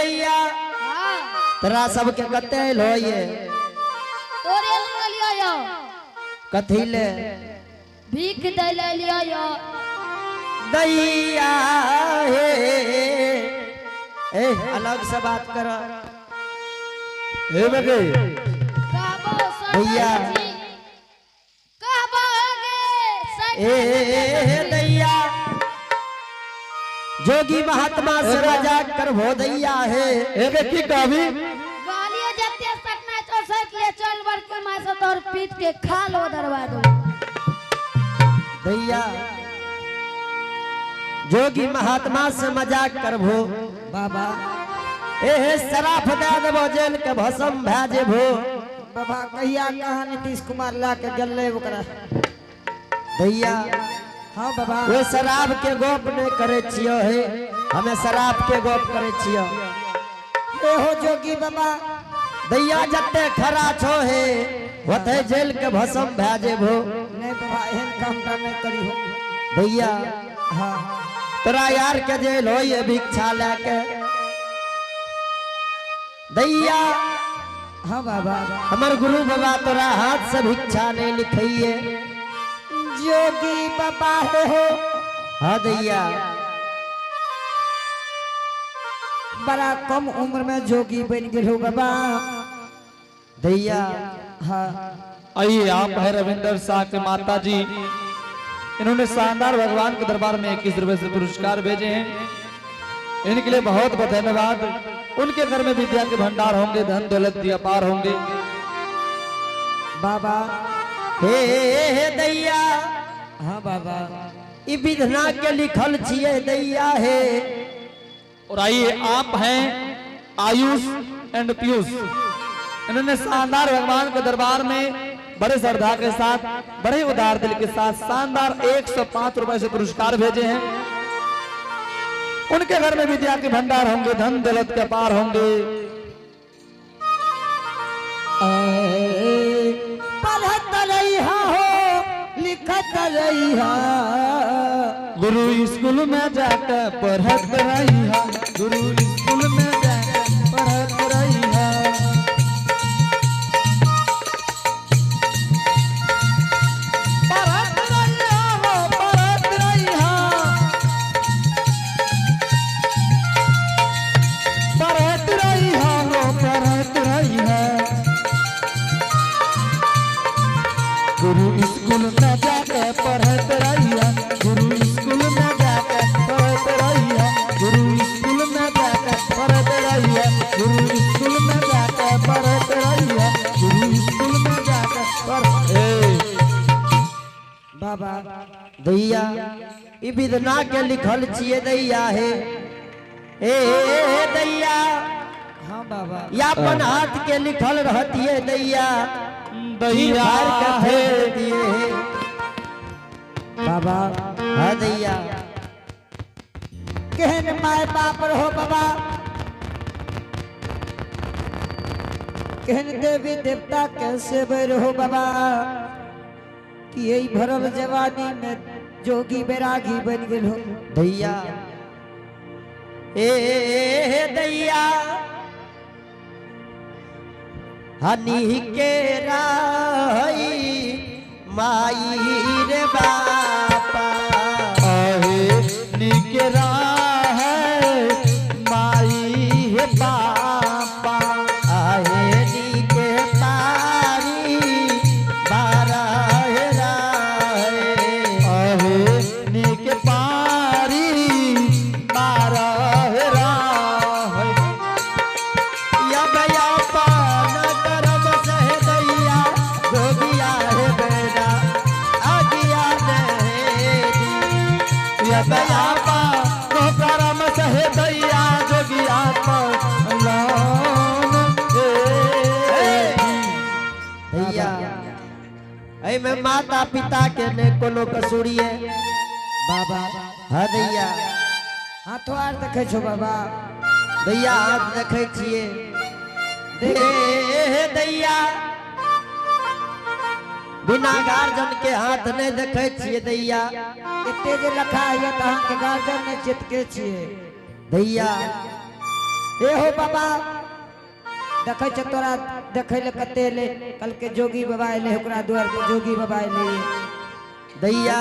दैया। हाँ। तोरा सबके कते आयल होइए? तोरे लग लियो यो। कथी ले? भीख दै ले लियो यो। दैया हे, ए अलग से बात कर। हे बेटे। कहबो भैया। सर कहबो गे। ए दैया, जोगी महात्मा से मजाक कर भो दैया है। हे बे की कहबी? गालियो जते सकना चो सक ले चल बर के मां से तोर पीट के खा लो दरवा दो। दैया, जोगी महात्मा से मजाक कर भो बाबा। ए शराफ दे देबो, जेल के भस्म भए जेबो। बाबा, कहिया कहाँ नीतीश कुमार ला के गेलै ओकरा? दैया। हाँ बाबा। वो शराब के गप नहीं करे छियो हे, हमें शराब के गप करे छियो। ए हो जोगी बाबा। दैया, जते खरा छो हे, होते जेल के भस्म भए जेबो। नहीं बाबा, एहन काम टा नहीं करी हो। दैया। हाँ। तोरा यार के जेल होइए भिक्षा लेके दैया। हाँ बाबा। हमर गुरु बाबा तोरा हाथ से भिक्षा नहीं लिखइए। जोगी बाबा हे हो। हाँ दैया। बड़ा कम उम्र में जोगी बन गेल हो बाबा। दैया। हाँ। आइए, आप है रविंद्र शाह के माता जी, इन्होंने शानदार भगवान के दरबार में 21 रुपए से पुरस्कार भेजे हैं। इनके लिए बहुत बहुत धन्यवाद। उनके घर में विद्या के भंडार होंगे, धन दौलत भी अपार होंगे। बाबा। हे हे दैया। हाँ बाबा। ई विधना के लिखल छिए दैया हे। और आइए, आप हैं आयुष एंड पीयूष, इन्होंने शानदार भगवान के दरबार में बड़े श्रद्धा के साथ, बड़े उदार दिल के साथ शानदार 105 रुपए से पुरस्कार भेजे हैं। उनके घर में विद्या के भंडार होंगे, धन दौलत के पार होंगे। पढ़त रहिहा हो, लिखत रहिहा। गुरु स्कूल में जाकर पढ़त रहिहा, गुरु स्कूल में जाकर पढ़त रहिहा। पढ़त रहिहा हो, पढ़त रहिहा, पढ़त रहिहा हो, पढ़त रहिहा। गुरु स्कूल में जाके पढ़त रहिया, गुरु स्कूल में जाके पढ़त रहिया, गुरु स्कूल में जाके पढ़त रहिया, गुरु स्कूल में जाके पढ़त रहिया, गुरु स्कूल में जाके पढ़ ए बाबा। दैया, ई विधना के लिखल छिए दैया हे, ए दैया। हाँ बाबा। या अपन हाथ के लिखल रहतिए दैया, दैया फाड़ के हे। फेंक दिए हे। बाबा। हाँ दैया। केहन माय बाप रहो बाबा, केहन देवी देवता कैसे रहो बाबा कि यही भरल जवानी में जोगी बैरागी बन गेल हो। दैया, ए दैया, हनी के राई माई रे बापा। आहे निके राह माई हे बापा। आहे नीके पारी बारह राहे। आहे निके पारी बारह राह। यब अपन करम सह दैया, जोगिया हे बेटा आगिया नहीं। यब आपा नो करम सहे दैया, जोगिया पलान ए। दैया, एहिमे माता पिता के ने कोनो कसूरी है। बाबा। हाँ दैया। हाथो आर देखै छो बाबा? दैया, हाथ देखै छियै दे दैया, बिना गार्जन के हाथ नहि देखै छियै दैया। एते जे लखा होइए तऽ अहाँके गार्जियन नहि चितके छियै। दैया। ए हो बाबा, देखै छ तोरा देखै ले कते एलै। कल के जोगी बाबा एलै, ओकरा द्वार पर जोगी बाबा एलै। दैया।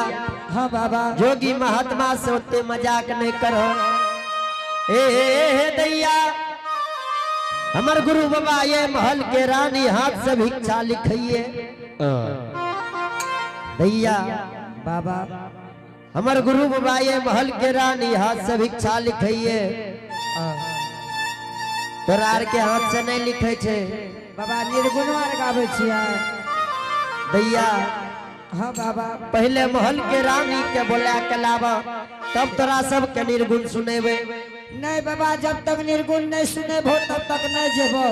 हाँ बाबा। जोगी महात्मा से ओते मजाक नहीं करो। ए हे दैया, हमर गुरु बाबा ये महल के रानी हाथ से भिक्षा लिखिए दैया। बाबा। हमर गुरु बाबा ये महल के रानी हाथ से भिक्षा लिखिए, तोरा आर के हाथ से नहीं लिखे छे। बाबा, निर्गुण आर गाबै छियै? दैया। हाँ बाबा। पहले महल के रानी के बोला के लावा, तब तोरा सब के निर्गुण सुनेबे। नहीं बाबा, जब तक निर्गुण नहीं सुनेबो तब तक नहीं जेबो।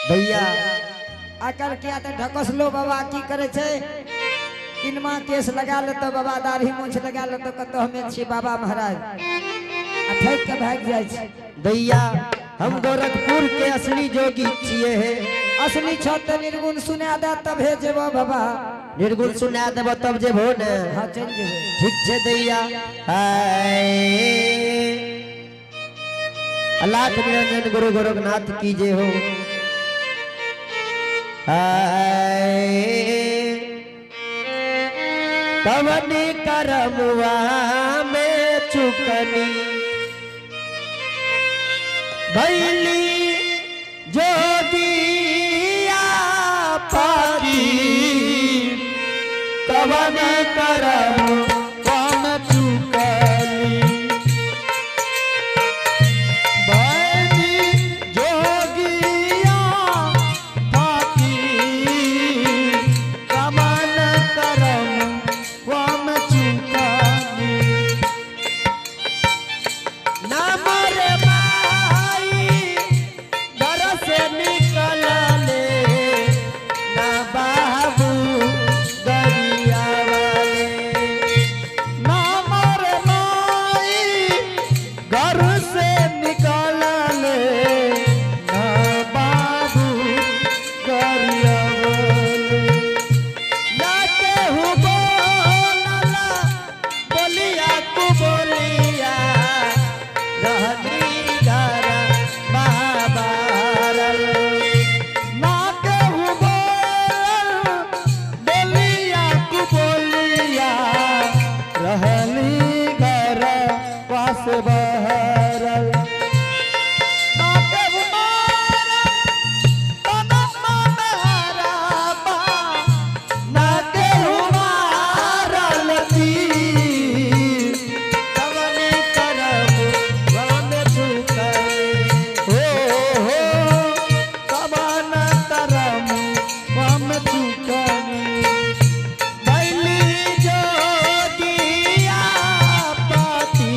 भैया। आकर किया तऽ ढकसलो बाबा की करे छै, किनमा केस लगा लेतो बाबा, दाढ़ी मूछ लगा लेतो, कतौ हमे छी बाबा महाराज, आ ठकि के भागि जाइ छै। दैया, हम गोरखपुर के असली जोगी छिए हे। असली छ तऽ निर्गुण सुना दे तबे जेबो बाबा। निर्गुण सुना देबो तब जेबो ने? हाँ, चलि जेबै। ठीक छै दैया। हाय, अलाख निरंजन गुरु गोरखनाथ की जय हो। हाय, कवनी करमुआ में चुकनी भैली जोगिया पाकी, कवन करम काम चुकली भैली जोगिया फाकी, कमन करम वाम चुकली। ना मोरे माई घर से निकलले, ना बाबू गरिया वाले। ना मोर माई घर से निकलले, ना बाबू गरियावले। ना केहू बोलला बोलिया कु बोलिया, रहनी घर बाबारल। ना केहू बोल बोलिया कु बोलिया, रहली घर वास बहरल। ना केहू मारल तनमा मेहराबा, ना केहू मारल तीर, कवने करम वाम चुकले। हो हो, कवन तरम वाम चुकनी। भैली जोगिया पाती,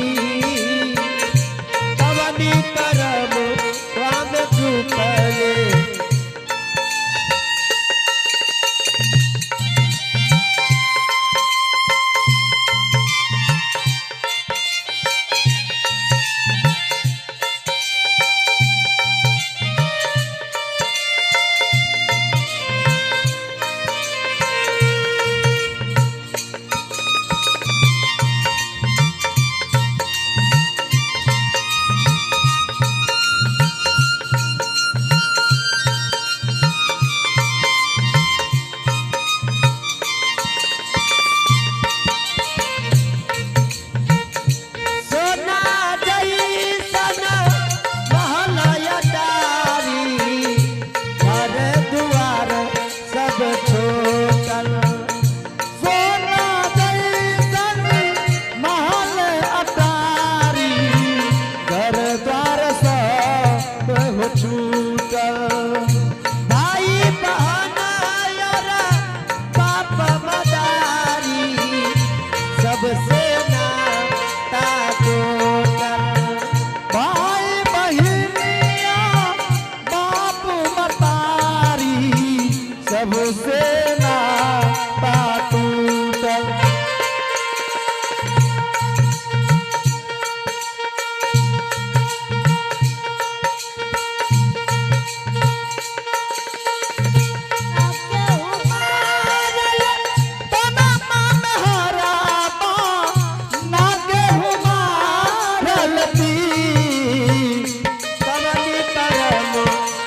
कवनी करम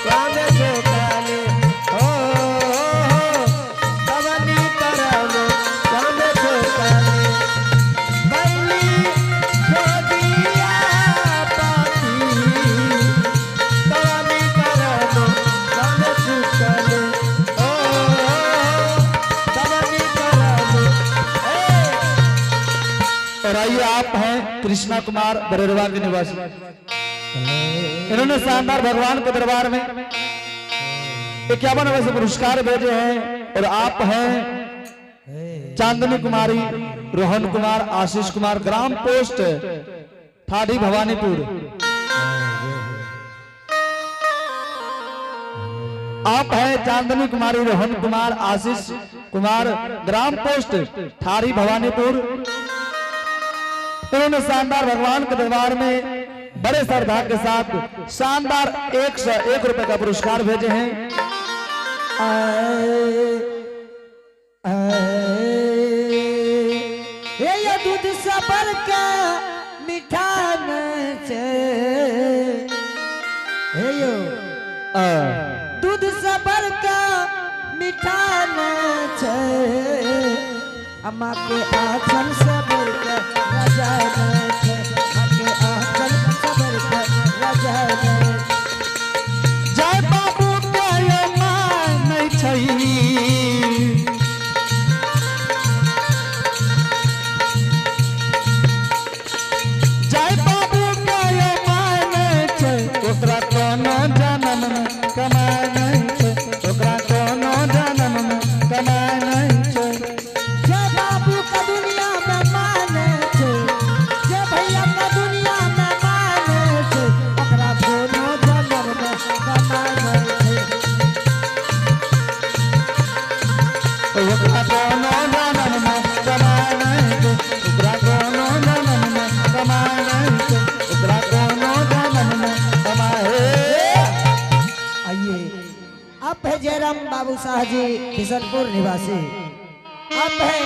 स्वाम चुकले हो, कवनी करम स्वाम चुकले बैली जोगिया पाती कवनी करम स्वाम चुकले ओ, कवनी करम ए। और आइए आप हैं कृष्णा कुमार बरेरवा के निवासी। इन्होंने शानदार भगवान के दरबार में 51 रुपए से पुरस्कार भेजे हैं। और आप हैं चांदनी कुमारी, रोहन कुमार, आशीष कुमार, ग्राम पोस्ट ठाडी भवानीपुर। आप हैं चांदनी कुमारी, रोहन कुमार, आशीष कुमार, ग्राम पोस्ट ठारी भवानीपुर। उन्होंने शानदार भगवान के दरबार में बड़े श्रद्धा के साथ शानदार 101 रुपए का पुरस्कार भेजे हैं। हे ये दूध सबर के मीठा से, हे यो दूध सबर के मीठा छे, अम्मा के आंचल सबर के राजा छे, माँ के आंचल सबर के राजा छे। जय बाबू के यो माय नहीं छई, जय बाबू के यो माय नहीं छै, ओकरा कोनो जनम में कमाय नहीं छै, ओकरा कोनो जनम में कमाय नहीं छै। जे बाबू का दुनिया में माने छे, जे भैया का दुनिया में माने छे, ओकरा कोनो जनम में कमाने छे। ओकरा कोनो जनम में कमाय नहीं छै, ओकरा कोनो जनम में कमाय नहीं छै, ओकरा कोनो जनम में कमाय। आइए आप है जयराम बाबू शाह जी बिशनपुर निवासी। आप है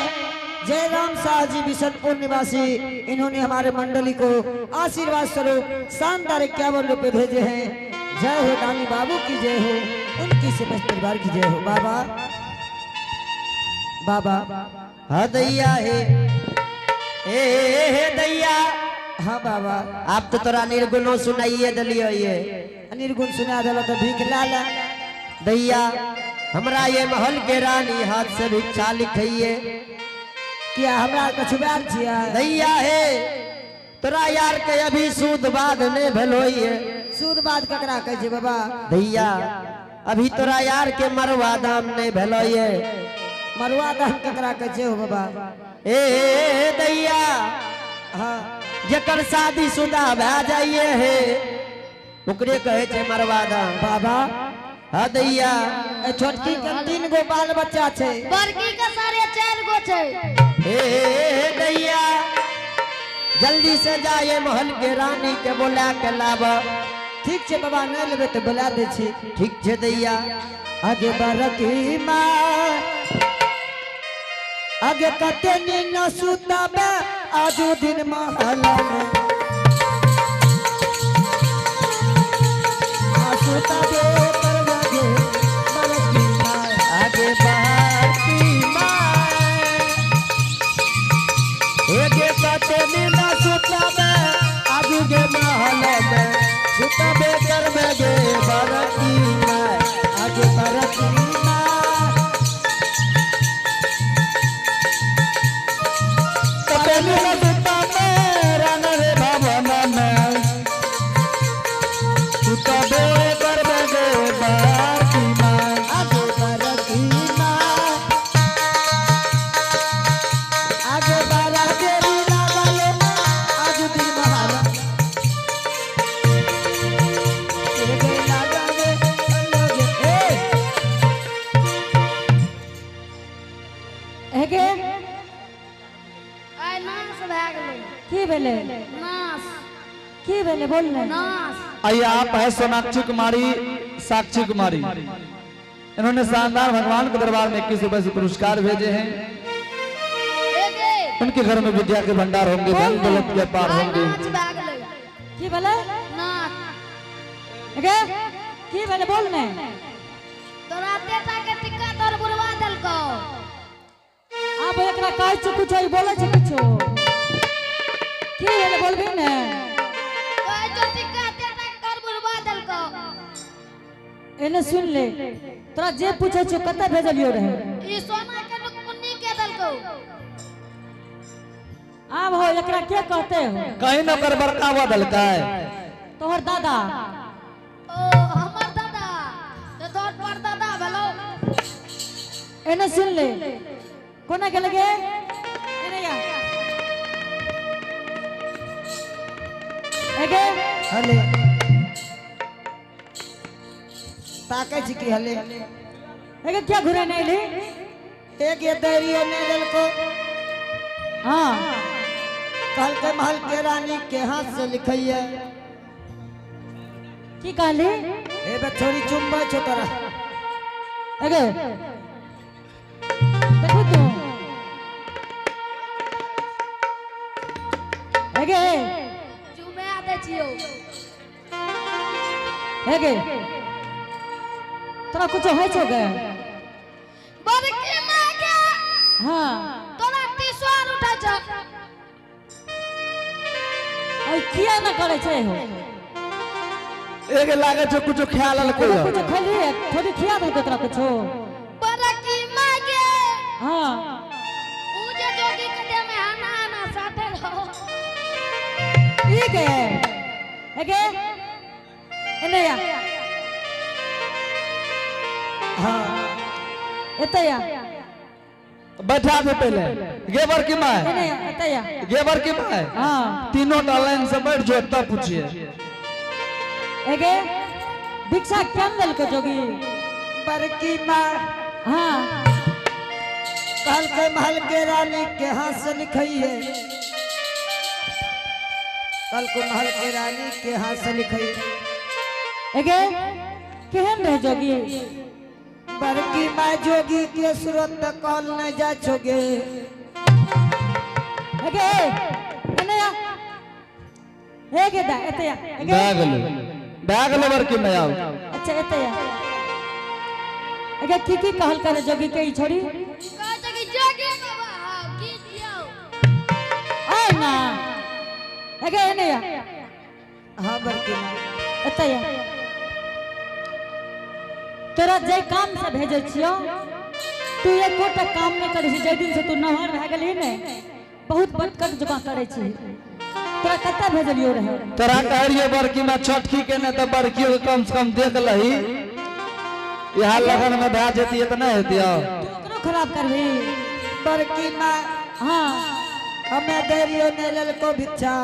जयराम शाह जी बिशनपुर निवासी। इन्होंने हमारे मंडली को आशीर्वाद स्वरूप शानदार 51 रुपए भेजे हैं। जय हो दानी बाबू की जय हो, उनकी समस्त परिवार की जय हो। बाबा बाबा हाँ दैया हे, ए हे दैया। हाँ बाबा। आप तो तोरा निर्गुणो सुनाइए दिलियो ये। निर्गुण सुना दिल तो भीख ला ला। दैया हमरा ये महल के रानी हाथ से भिक्षा लिखइए। किया हमरा कछुआर छियै? दैया हे, तोरा यार के अभी सूद बाद ने भेलो ये। सूद बाद ककरा कहै छै बाबा? दैया अभी तोरा यार के मरवा दाम ने भेलो ये। मरुआ दाम ककरा कहै छै हो बाबा? ए दैया, हाँ। जकर शादी शुदा भए जाइए हे, ओकरे कहै छै मरवा दाम। बाबा। हाँ दैया। ए छोटकी के 3 गो बाल बच्चा छै। बड़की के 4.5 गो छै। हे दैया, जल्दी से जाए महल के रानी के बोला के लाब। ठीक छै बाबा, नहि लेबै तऽ बोला दै छी। ठीक छै दैया। आगे बरकी माँ, आगे कते नीन सुतबे आजू दिन महल में, आ सुतबे करबे बरकी माँ। आगे बरकी माँ, एगे कते नीन सुतबे आजू गे महल में, सुतबे करबे गे बरकी माँ। आगे बरकी माँ। कपेली सुतबे रंग रे भवन में, सुतबे करबे गे बरकी माँ। आगे बरकी माँ, आगे बड़ा देरी लागल आज दिन महल एगे लागल अलग ए। हेगे। आइ नाश भए गेलै। की भेलै? नाश। की भेलै बोल ने। नाश। आइए आप है सोनाक्षी कुमारी, साक्षी कुमारी। इन्होंने शानदार भगवान के दरबार में 21 रुपए से पुरस्कार भेजे हैं। एगे उनके घर में विद्या के भंडार होंगे, धन दौलत के पार आइ होंगे। नाच भए गेलै। की भेलै? नाथ। गे की भेलै बोल ने। तोरा तेता के टिक्का तोर बुढ़वा देलकौ। आब एकरा कहै छै कुछो, ई बोलै छै कुछो। की भेलै बोलबी ने? कहै छौ टिक्का तेता के तोर बुढ़वा देलकौ। एने सुन ले, तोरा जे पूछै छौ कतऽ भेजलियो रहे? ई सोना के नुकमुन्नी के देलकौ। आब हो एकरा के कहते हो? कहीं न ओकर बड़का बदलकै। तोहर दादा। ओ हमर दादा तो तोहर परदादा भेलौ। एने सुन ले, कोना गेल गे? एने या। एगे हले ताकै छी की हले? एगे क्या घुरे नहीं ली? एक ये दैरियो नहीं देलको। हाँ। कहलकै महल के रानी के हाथ से लिखैये। की कहली? ए बे छोरी चुम्बै छौ तोरा। एगे देखो तू। एगे चुमे दै छियौ। एगे तोरा कुछ होइ छौ गे? बड़की माय के। हाँ। तोरा टीसर उठै छौ। ऐ किया न करै छै हो? एगे लागे छौ कुछो खा लेलको। एगे कुछो खैली? थोड़ी खिया देलको तोरा कुछो? बड़की माय के। हाँ। ऊ जे जोगी के देह में आना आना साटे रहो। ई गे एगे एने या। हाँ। एतऽ या। बैठा दे पहले गे बड़की my. एने या, एतऽ या। गे बड़की my. हाँ। तीनों टा लाइन से बैठ जो तब पूछिए। एगे भिक्षा केन देलको जोगी? बड़की माँ। हाँ। कहलकै महल के रानी के हाथ से लिखैये। कल को महल के रानी के हाथ से लिखैये। एगे केहन रहे जोगी? बड़की माँ जोगी के सूरत तक कहल नहीं जा छोगे। एगे एने या। एगे दा एतऽ या। एगे भए गेलै, भए गेलै बड़की my आब। अच्छा एतऽ या। एगे की की कहल करे जोगी के ई छोरी? कहै छै कि जोगी बाबा हौ की दियौ। आय ना। एगे एने या। हाँ बड़की माँ। एतऽ या। तोरा जे काम से भेजै छियौ तू एकोटा काम नहीं करै छी। जाहि दिन से तू नहर भए गेलही ने बहुत बटकट जकाँ करै छी। तोरा कतऽ भेजलियौ रहे? तोरा कह रहियो बड़की my छोटकी के नहीं तो बड़कियों के कम से कम देख लही। यहाँ लगन में भए जेती तऽ नहीं हेती। तू ओकरो खराब करबही? बड़की माँ। हाँ। हमें दैरियो नहीं लेलको भिक्षा।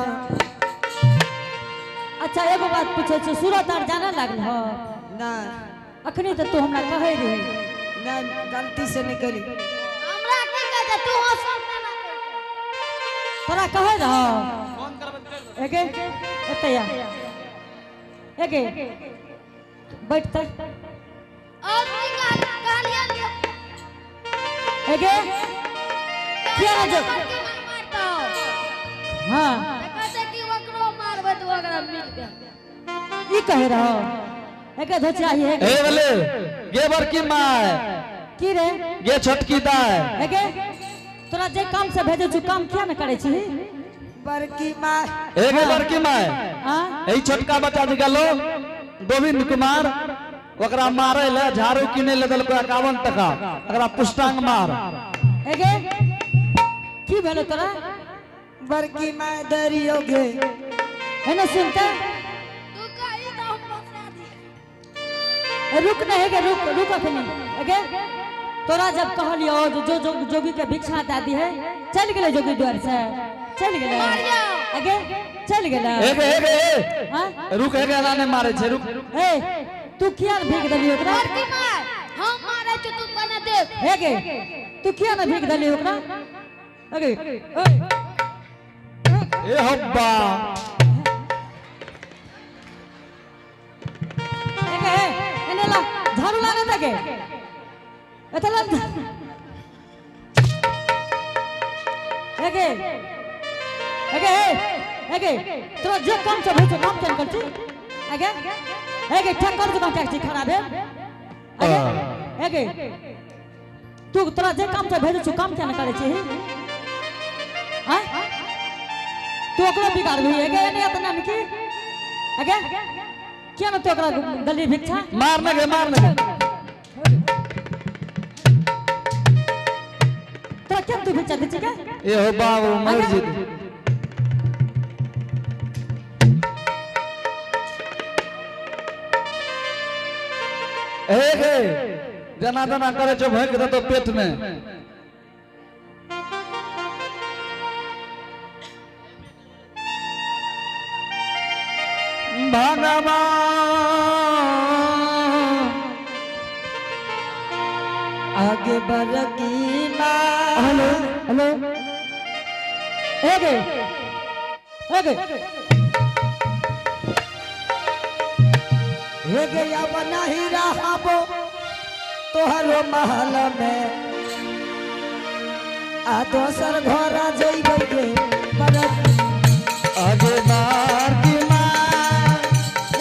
अच्छा एगो बात पूछै छियौ, सूरत आर जाने लागल हो? ना। अखनी तऽ तू हमरा कहै रही। नहीं, गलती से निकली। हमरा की कहै छै तू हंसब ना ना कर। तोरा कहै रहो? एगे एतऽ या। एगे बैठ तऽ। और की कहलियै? एगे किया ना जो बड़की माय मारतौ। हाँ। तऽ कहै छै कि ओकरो मारबै तऽ ओकरा मिल के। ई कहे रहो? एगे धोचाही है। ए बोले गे बड़की my. की रे? गे छोटकी दाय। एगे तोरा जे काम से भेजै छु काम किया न करै छी? बड़की माँ। ए गे बड़की my. हाँ। एही छोटका बच्चा जे गेलो गोविंद कुमार ओकरा मारे ले झाड़ू किने ले देलको 51 टका, ओकरा पुष्टांग मार। एगे की भेलो तोरा? बड़की माय दैरियो गे। एने सुनते तू कही तऽ हम पकड़ा दिए। ए, रुक नहीं एगे, रुक रुक अखनी। एगे तोरा जब कहलियो जो जो, जो जोगी के भिक्षा दे दी है चल गेलै जोगी द्वार से चल गेलै। मारियो। एगे चल गेलै। एगे एगे ए हाँ? रुक एगे एना नहीं मारे छै रुक। ए तू किया न भीख देली ओकरा? बड़की माय हम मारै छी तू बना देख। एगे तू किया न भीख देली ओकरा? एगे ए ए हब्बा। एगे ए एने ला झाड़ू ला दे के एते ला। एगे एगे ए एगे तोरा जे काम सब होइ छौ काम केना करै छी एगे एगे ठक्कर जकाँ किएक छी खड़ा भेल एगे एगे तू तोरा जे काम सब भेजै छौ काम किया नहि करै छी आँय तू ओकरो बिगाड़बही एगे एने एतना ने की एगे किया ने तू ओकरा देलही भिक्षा मारने गे मारने गे। तोरा किया तू भिक्षा दै छी गे ए हो बाबू मर जेतै। हे गे जना जना करे छौ भोंकि देतौ पेट में। भगवान आगे बरकी माँ हेलो हेलो एगे एगे हे गया नहीं रहबो तोहरो महल में आ दोसर घर जइबै गे बरकी आगे बार की माँ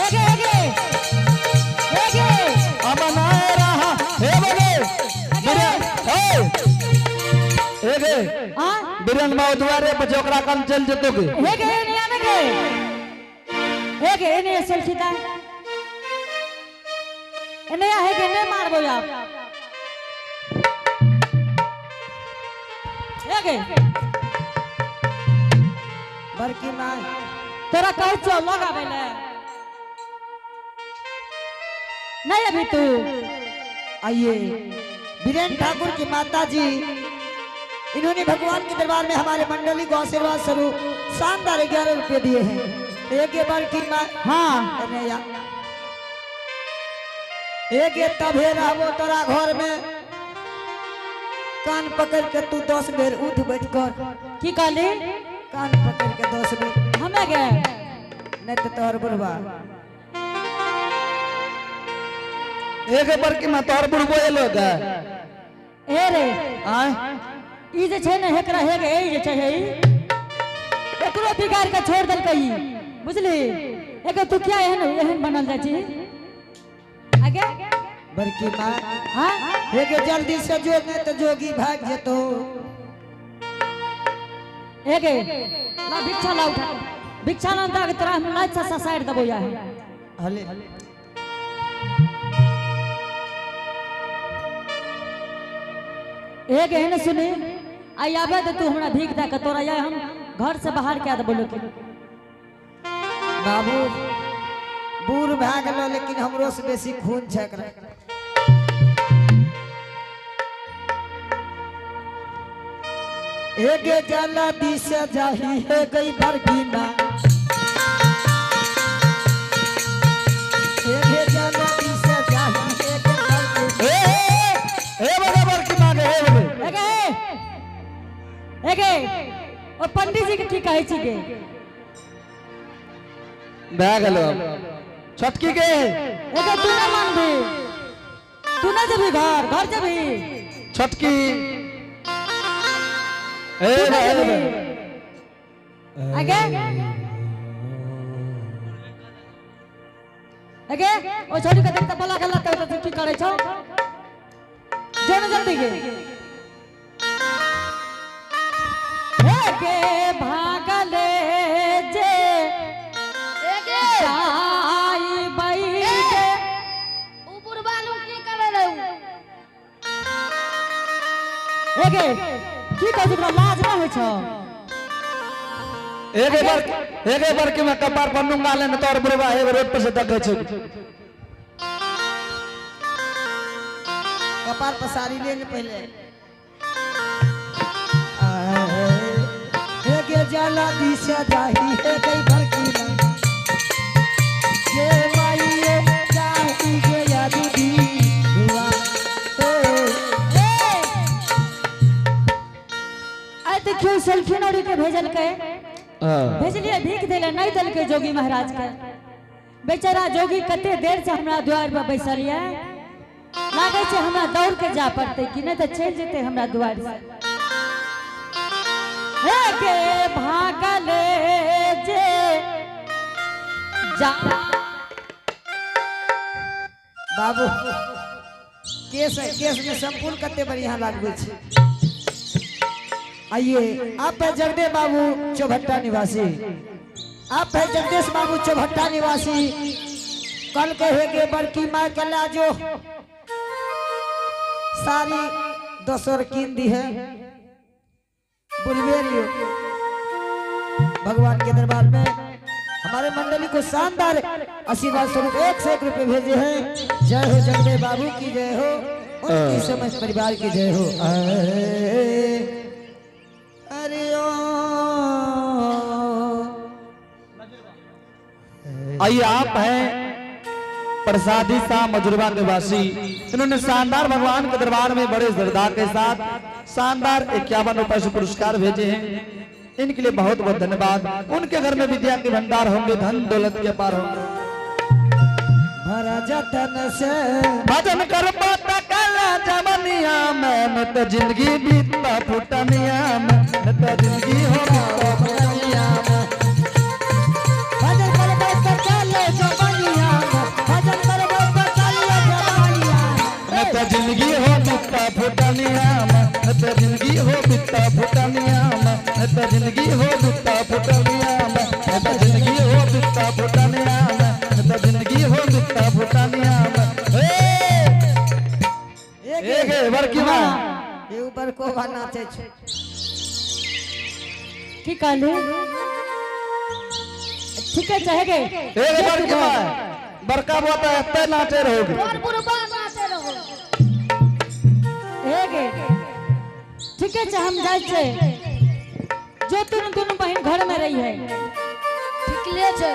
एगे एगे एगे अब ना रहा हे बगे हे हे गे आ बिरन बाबू दुआरे पर छौ, ओकरा कन चलि जेतौ गे। एगे एने आने गे एगे एने सेल्फी दा एने आ हेगे ने मारबो आप एगे बरकी माँ तोरा कहै छियौ लग आबै ले नहीं अभी तू आइए बीरेन ठाकुर की माता जी इन्होंने भगवान के दरबार में हमारे मंडली को आशीर्वाद स्वरूप शानदार 11 रुपये दिए हैं। एक बार की माँ हाँ अरे या। एक ये तभे रहबो तोरा घर में कान पकड़ के तू 10 बेर उठ बैठ कर। की कहली? कान पकड़ के 10 बेर। हमें गए नहीं तो तोहर बुढ़वा। एक बार की माँ तोहर बुढ़बो एलो गे। ए रे आय ई जे छै ने हेकरा हे गे, ई जे छै हे ई एकरो बिगाड़ के छोड़ देलकै ई बुझली? एके तू किया एहन एहन बनल जाइ छी आगे? बड़की माँ हाँ? एके जल्दी से जो नहीं तो जोगी भाग जेतो। एगे ला भिक्षा ला उठा भिक्षा ना दा के तोरा हम लाज से ससार देबो या। हले एगे एहन सुनी आई आबे तो तू हमरा भीख दे के तोरा या हम घर से बाहर क्या देबो लोग। बाबू बूढ़ भए गेलो लेकिन हमरो से बेसी खून छै एकरा। एगे जला दिस जाही हे गई बरकी माँ। एगे जला दिस जाही हे गई बरकी माँ। ए, ए, ए, बगे बरकी माँ गे, ए, बगे। एगे, एगे, ओ पंडित जी के की कहै छी गे? भए गेलो अब। छोटकी के? एगे तू ना मानबी, तू ना जेबी घर, घर जेबी। छोटकी। ए, तू ना बे, ए, जेबी। बे। एगे? एगे, ओ छोटी के देख त बोला गलत है, त की करै छौ? जो ना जल्दी गे। हे गे भागले जे एगे। जाई बैगे। उ बुढ़बा लोग की करे रहे उ? एगे की कहै छी, तोरा लाज ना होइ छौ? एगे बार, एगे बार के मैं कपार पर नुंगा लेने तोर बुढ़बा एगो रोड पर से देखै छौ। कपार पसारी ले ने पहले। एगे जला दिस जाही हे गई बरकी माँ। जे माईए जाही गे यादुदी हुआ। ए। ए। आइ देखियौ सेल्फी नौरी के भेजलकै। हाँ। भेजलियै भीख देले नहीं देलकै जोगी महाराज के। बेचारा जोगी कते देर से हमरा द्वार पर बैसल ये। लागै छै हमरा दौड़ के जा पड़तै कि नहीं तऽ चलि जेतै हमरा द्वार से। हे के भागले जे जा बाबू केस केस में संपूर्ण कते बढ़िया लागबै छै। आइए आप है जगदेव बाबू चौभट्टा निवासी, आप है जगदीश बाबू चौभट्टा निवासी। कल कहे के बड़की माँ के लाजो सारी दोसर कीन दी है। बुलबे रियो भगवान के दरबार में हमारे मंडली को शानदार आशीर्वाद स्वरूप 1 से 1 रुपये भेजे हैं। जय हो जगदेव बाबू की जय हो, उनकी समस्त परिवार की जय हो। अरे ओ आइए आप हैं प्रसादी सा मजुरबा निवासी। इन्होंने शानदार भगवान के दरबार में बड़े श्रद्धा के साथ शानदार 51 रुपए से पुरस्कार भेजे हैं। इनके लिए बहुत बहुत धन्यवाद। उनके घर में विद्या के भंडार होंगे, धन दौलत के पार होंगे। भरा जतन से भजन कर पाता काला जमनिया में, मैं तो जिंदगी बीतता फुटनिया में, मैं तो जिंदगी हो बीतता फुटनिया में। भजन कर पाता काला जमनिया में, भजन कर पाता काला जमनिया में, मैं तो जिंदगी हो बीतता फुटनिया में, मैं तो जिंदगी हो बीतता फुटनिया में, मैं तो जिंदगी हो बीतता फुटनिया में, मैं तो जिंदगी हो बीतता फुटनिया में, मैं तो जिंदगी हो बीतता फुटनिया में। एक एक बड़की माँ ये ऊपर को नाचे छे। की कहलू? ठीक है चाहे गे एक बड़की माँ बड़का बुआ तो एते नाचे रहोगे। तोर बुढ़बा नाचे रहो। हे गे ठीक है हम जाय छे। जो तुम दोनों बहन घर में रही है ठीक ले छे।